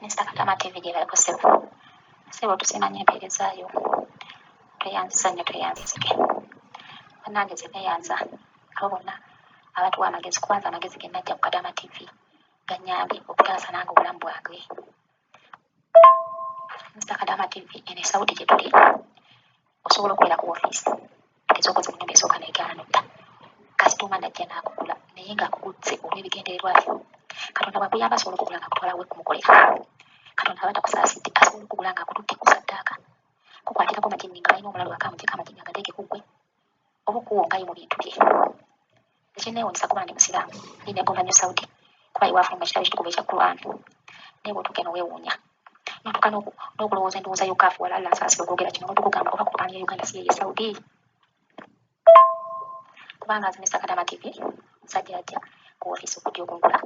Mister Kadama TV gyebaleko ssebo. Ssebo tusiima nnyo empeereza yo. Tweyanziza nnyo tweyanzizike. Bannange nze neeyanza abo bonna abatuwa amagezi kuba nze amagezi ge najja ku Kadama TV gannyambye okutaasa nange obulamu bwange. Mister Kadama TV eno e Saudi gye tuli osobola okubeera ku ofiisi tugeze okoze mu nnyumba esooka n'egaana nodda kasitooma n'ajja n'akugula naye ng'akuguzze olw'ebigendererwa bye. Katonda bw'akuyamba asobola okugula ng'akutwala we kumukolera. Katonda aba takusaasidde asobola okugula ng'akututte ku saddaaka kukwatirako majinni nga balina omulalu akamuggyeko amajinni agateeke ku ggwe oba okuwongayo mu bintu bye. Ekinneewuunyisa kuba ndi Musiraamu nali neegomba nnyo Saudi kuba ye waafuluma ekitabo ekitukuvu ekya Quran naye bw'otuuka eno weewuunya n'otuuka n'okulowooza endowooza y'okukaafuwala Allah ansaasire okwogera kino n'otuuka ogamba oba Quran ya Uganda si ye ye Saudi kubanga nze Mister Kadama TV omusajja yajja ku ofiisi okujja okungula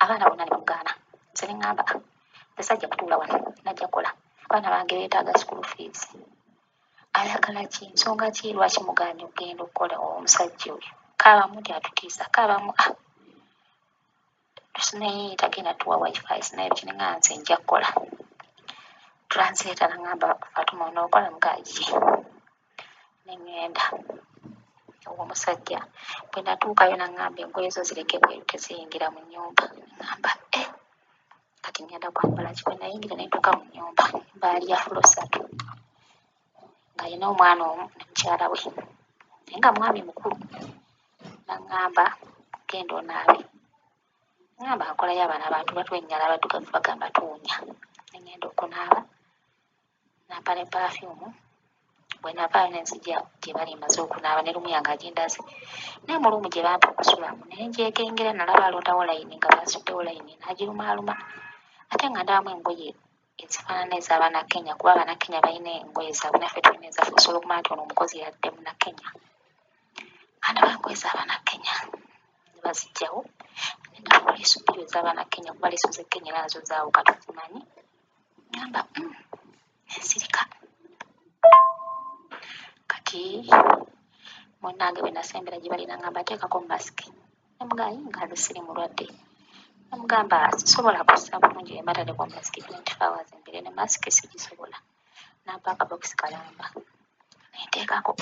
abaana bonna ne bamugaana nze ne ŋŋamba ah, nze sajja kutuula wano najja kukola abaana bange beetaaga school fees ayagala ki nsonga ki lwaki mugaanye okugenda okukola omusajja oyo kaabamu nti atutiisa kaabamu ah naye tagenda tuwa wifi sinaye biki ne ŋŋamba nze nja kukola translator naŋŋamba Fatuma onookola mugaye ne ŋŋenda omusajja bwe natuukayo naŋŋamba engoye zo zireke bweru teziyingira mu nnyumba ŋŋamba eh kati ŋŋenda kwambala ki bwe nayingira ne ntuuka mu nnyumba baali ya fulo ssatu ng'alina omwana omu ne mukyala we naye nga mwami mukulu naŋŋamba genda onaabe ŋŋamba nkolayo abaana abantu batwennyala abaddugavu bagamba tuwunya ne ŋŋenda okunaaba nampa ne perfume bwe navaayo ne nzija gye bali mmaze okunaaba ne lumu yange agindaze naye mu lumu gye bampa okusulamu naye ngyekengera nalaba alondawo layini nga baasuddewo layini n'agirumaaluma ate nga ndabamu engoye ezifaanana ez'Abannakenya kuba Abannakenya balina engoye zaabwe naffe tulina ezaffe osobola okumanya nti ono omukozi yadde Munnakenya nga ndaba engoye z'Abannakenya ne baziggyawo ne ndaba leesu bbiri ez'Abannakenya kuba leesu z'e Kenya era nazo zaawuka tuzimanyi ngamba ensirika kati munnange bwe nasembera gye bali nangamba teekako masiki ne mugamba nga nze siri mulwadde ne mugamba sisobola kussa bulungi bwe mba ntaddeko masiki 24 hours mbeere ne masiki sigisobola nampa akabokisi kalamba ne nteekako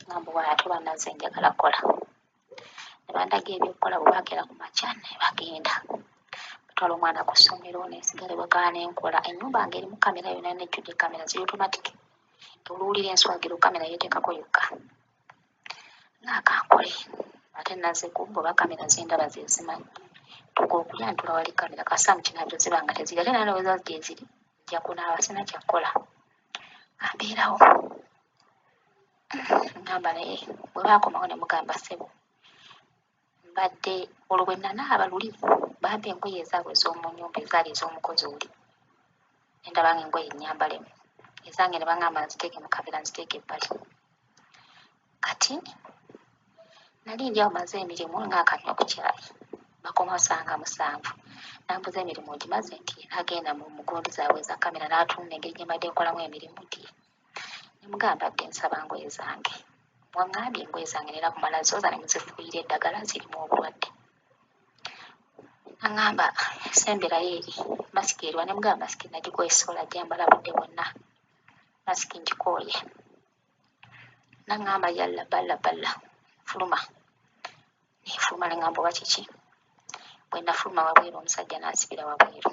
ngamba wa ate oba nazze njagala kukola ne bandaga ebyokukola bwe bakeera ku makya ne bagenda batwala omwana ku ssomero nensigala ewaka nenkola ennyumba nga erimu kamera yonna nejjudde kamera ziri automatic oluwulira enswagiro kamera yeeteekako yokka ng'akankole ate nazze kubba oba kamera zendaba zezimanyi tuka okulya ntula wali kamera kasita mu kinaabiro ziba nga teziri ate naye noweza gyeziri nja kunaaba sina kyakukola ambeerawo ngamba naye bwe baakomawo ne mugamba ssebo mbadde olwo bwe nanaaba luli bampa engoye ezaabwe ez'omu nnyumba ezaali ez'omukozi oli ne ndaba nga engoye nnyambalemu ezange ne baŋŋamba nziteeke mu kaveera nziteeke ebbali kati nali ndi awo maze emirimu ng'akanywa ku kyayi bakomawo ssaawa 7 nambuza emirimu ogimaze nti n'agenda mu mugundi zaabwe eza kamera n'atunula engeri gye mbadde nkolamu emirimu nti ne mugamba mbadde nsaba ngoye zange mwaŋŋambye engoye zange nera kumala zooza ne muzifuuyira eddagala zirimu obulwadde aŋŋamba semberayo eri masiki eriwa ne mugamba masiki nagikooye sisobola gyambala budde bwonna masiki ngikooye naŋŋamba yalla balla balla fuluma nenfuluma ne ŋŋamba oba kiki bwe nafuluma wabweru omusajja n'asibira wabweru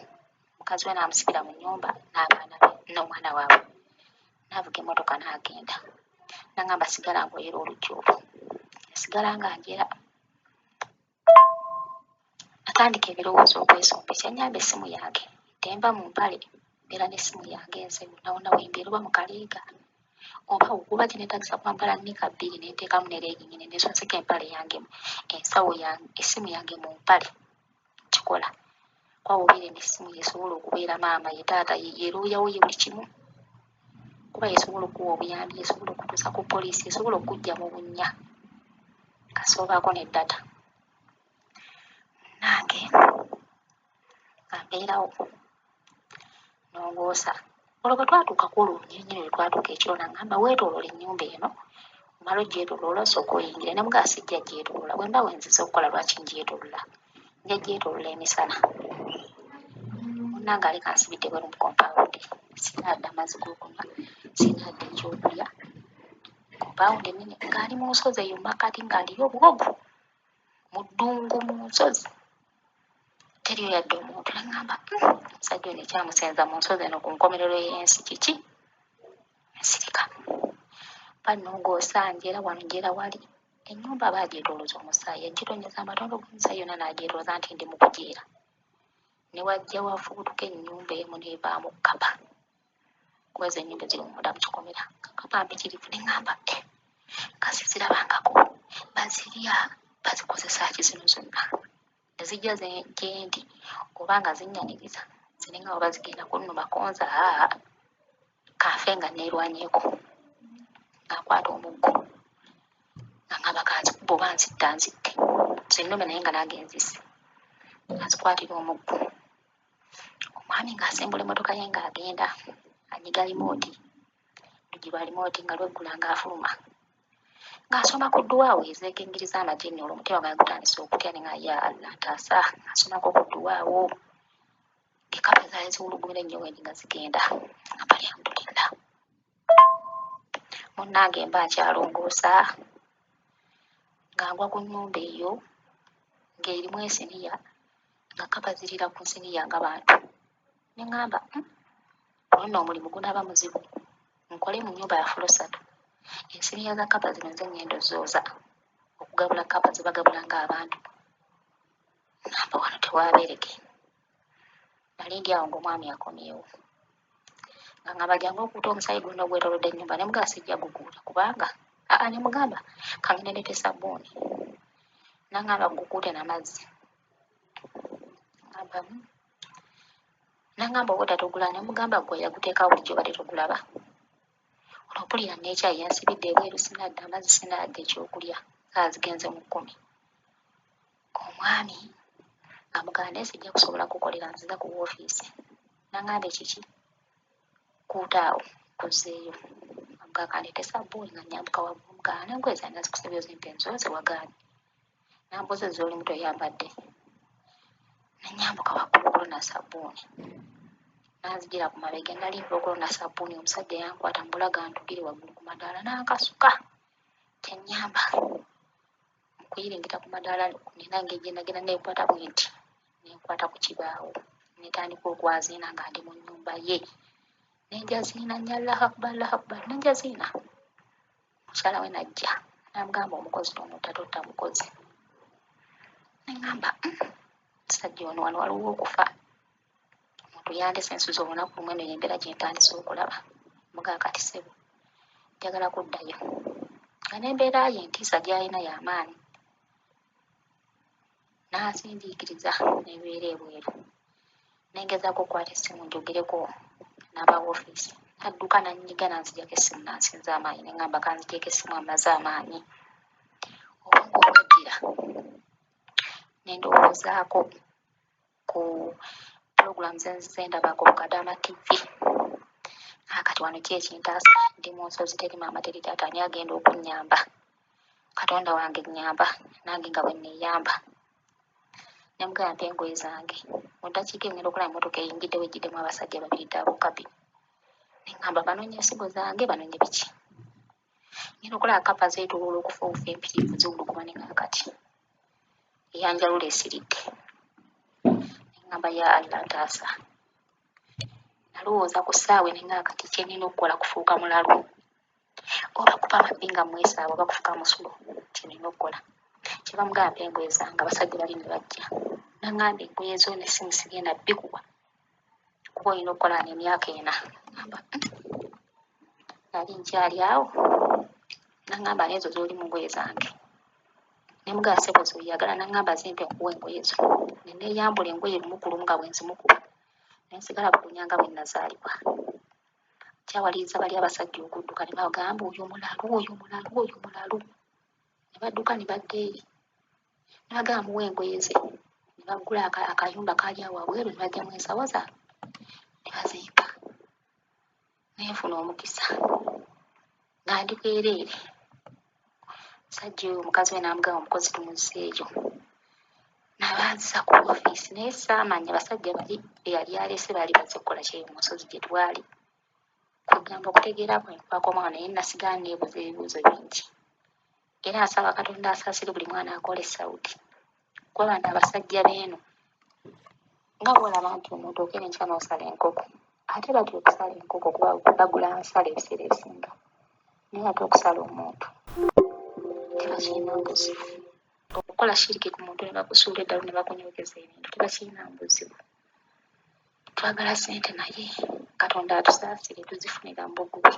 mukazi we n'amusibira mu nnyumba n'abaana be n'omwana waabwe n'avuga emmotoka n'agenda naŋŋamba sigala ng'oyera oluggi olwo sigala nga njera natandika ebirowoozo okwesomba ekyannyamba essimu yange tenva mu mpale mbeera n'essimu yange nze wonna wonna wembeera oba mu kaleega oba okuba kineetagisa kwambala nika bbiri ne nteekamu ne leegingi ne neesonseka empale yange ensawo yange essimu yange mu mpale kikola kuba bw'obeera n'essimu yesobola okubeera maama ye taata ye looya wo ye buli kimu kuba yesobola okukuwa obuyambi yesobola okutuusa ku poliisi esobola okukuggya mu bunnya kasita obaako ne data nange nga mbeerawo nongoosa olwo bwe twatuuka ku olwo olunyirinyiri lwe twatuuka ekiro nangamba weetooloola ennyumba eno omala ogyetooloola osooka oyingire ne mugamba sijja gyetooloola bwe mba wenzize okukola lwaki ngyetooloola nja gyetooloola emisana. Munnange aleka ansibidde bweru mu kompaawundi, sirina yadde amazzi g'okunywa, sirina yadde ekyokulya. Kompaawundi ennene ng'ali mu nsozi eyo mu makkati ng'aliyo obugogo mu ddungu mu nsozi teriyo yadde omuntu. Ne ŋŋamba omusajja ono ekyamusenza mu nsozi eno ku nkomerero y'ensi kiki? Nsirika bannongoosa njera wano njera wali. Ennyumba baagyetoolooza omusaayi, yagitonyeza amatondo g'omusaayi yonna n'agyetolooza nti ndi mu kujeera. Ne wajja wafubutuka ennyumba emu n'evaamu kkapa, kuba ezo ennyumba eziri munda mu kikomera, nga kkapa mpitirivu. Ne ŋŋamba eh, nga sizirabangako, bazirya bazikozesa ki zino zonna? Ne zijja gye ndi oba nga zinnyaniriza, ziringa oba zigenda kunnumako nze aa kanfe nga neerwanyeeko. Ng'akwata omuggo nga ŋŋamba kanzikube oba nzitta nzitte zinnume naye nga nange nzisse. Nga nzikwatira omuggo. Omwami ng'asimbula emmotoka ye ng'agenda anyiga limooti, oluggi lwa limooti nga lweggula ng'afuluma. Ng'asoma ku dduwaawo ezeekingiriza amajinni olwo omutima gwange gutandise okutya ne nga ya Allah ntaasa. Ng'asomako ku dduwaawo ng'ekkapa ezaali ziwulugumira ennyo wendi nga zigenda. Ngamba alhamdulillah. Munnange mba nkyalongoosa nga ngwa ku nnyumba eyo ng'erimu ensiniya nga kkapa ziriira ku nsiniya nga bantu. Ne ŋŋamba guno nno omulimu gunaaba muzibu nkole mu nnyumba ya fulo ssatu. Ensiniya za kkapa zino nze ŋŋenda ozzooza okugabula kkapa ze bagabula ng'abantu. Ŋŋamba wano tewaabeereke. Nali ndi awo ng'omwami akomyewo. Nga ŋŋamba jangu okuuta omusaayi gwonna ogwetoolodde ennyumba ne mugamba sijja gukuuta kubanga aa ne mugamba kangende ndeete sabbuuni. N'aŋŋamba gukuute n'amazzi. Ŋŋamba N'aŋŋamba obwedda togulaba ne mugamba ggwe eyaguteekawo bulijjo obadde togulaba. Ono mpulira n'ekyayi yansibidde ebweru sinadda amazzi sinadda ekyokulya ssaawa zigenze mu kkumi. Omwami nga mugamba naye sijja kusobola kukolera nziza ku woofiisi. N'aŋŋamba ekiki? Kuuta awo nkuzzeeyo. Nga kandeete sabbuuni nga nnyambuka waggulu mugamba n'engoye zange nazikusabye ozimpe nzooze wagaanyi. Nambuuza z'olimu toyambadde. Ne nnyambuka waggulu okulonda sabbuuni. N'anzijira ku mabega nali nva okulonda sabbuuni omusajja yankwata mu bulago antugire waggulu ku madaala n'ankasuka. Kyannyamba mu kuyiringita ku madaala nina engeri gye nagenda neekwata bwe nti ne nkwata ku kibaawo ne ntandika okwaziina nga ndi mu nnyumba ye. Ne njaziina nnyo Allahu Akbar Allahu Akbar ne njaziina. Mukyala we n'ajja n'amugamba omukozi tomutta totta mukozi. Ne ŋŋamba musajja ono wano waliwo okufa. Omuntu yandese nsuze olunaku lumu eno y'embeera gye ntandise okulaba. Mugamba kati ssebo njagala kuddayo. Nga n'embeera ye entiisa gy'alina ya maanyi. N'ansindiikiriza ne mbeera ebweru. Ne ngezaako okukwata essimu njogereko n'aba woofiisi. N'adduka n'annyiga n'anzigyako essimu n'ansinza amaanyi ne ŋŋamba kanzigyeko essimu ammaze amaanyi. Obwongo bwajjira ne ndowoozaako ku pulogulaamu ze nzize ndaba ku Kadaama TV. Kati wano ki ekintaasa? Ndi mu nsozi teri maama teri taata ani agenda okunnyamba? Katonda wange nnyamba nange nga bwe nneeyamba. Ne mugamba mpa engoye zange. Mu ddakiika eyo ŋŋenda okulaba emmotoka eyingiddewo ejjiddemu abasajja babiri double cabin. Ne ŋŋamba banoonya nsigo zange banoonya biki? Ŋŋenda okulaba kkapa zeetooloola okufa obufa empitirivu ziwuluguma ne ŋŋamba kati eyanjalula esiridde. Ne ŋŋamba ya Allah ntaasa. Nalowooza ku ssaawa eno ne ŋŋamba kati kye nnina okukola kufuuka mulalu. Oba kuba mabbi nga mmwesaaba oba kufuka musulo kye nnina okukola. Kyeva mugamba mpa engoye zange abasajja bali ne bajja. N'aŋŋamba engoye zo n'essimu sigenda bbikuwa kuba olina okukola wano emyaka ena. Ŋŋamba nali nkyali awo n'aŋŋamba n'ezo z'olimu ngoye zange. Ne mugamba ssebo z'oyagala n'aŋŋamba zimpe nkuwe engoye zo. Ne neeyambula engoye lumu ku lumu nga bwe nzimukuba ne nsigala bukunya nga bwe nnazaalibwa. Kyawaliriza bali abasajja okudduka ne bagamba oyo mulalu oyo mulalu oyo mulalu. Ne badduka ne badda eri. Ne bagamba muwe engoye ze. Ne baggula akayumba kaali awo wabweru ne baggyamu ensawo zaabwe ne bazimpa. Ne nfuna omukisa nga ndi bwereere. Omusajja oyo mukazi we n'amugamba omukozi tumuzzeeyo. Nabazza ku ofiisi naye saamanya basajja bali eyali aleese baali bazze kukola kyeyo mu nsozi gye twali. Kwegamba okutegeera kwange kwakomawo naye nasigala neebuuza ebibuuzo bingi. Era nsaba Katonda asaasire buli mwana akola e Saudi. Kuba bano abasajja b'eno nga bw'olaba nti omuntu okeera enkya n'osala enkoko ate batya okusala enkoko kuba bagula nsala ebiseera ebisinga naye ate okusala omuntu tebakirina buzibu. Okukola shiriki ku muntu ne bakusuula eddalu ne bakunyookeza ebintu tebakirina buzibu. Twagala ssente naye Katonda atusaasire tuzifunira mu bugubi.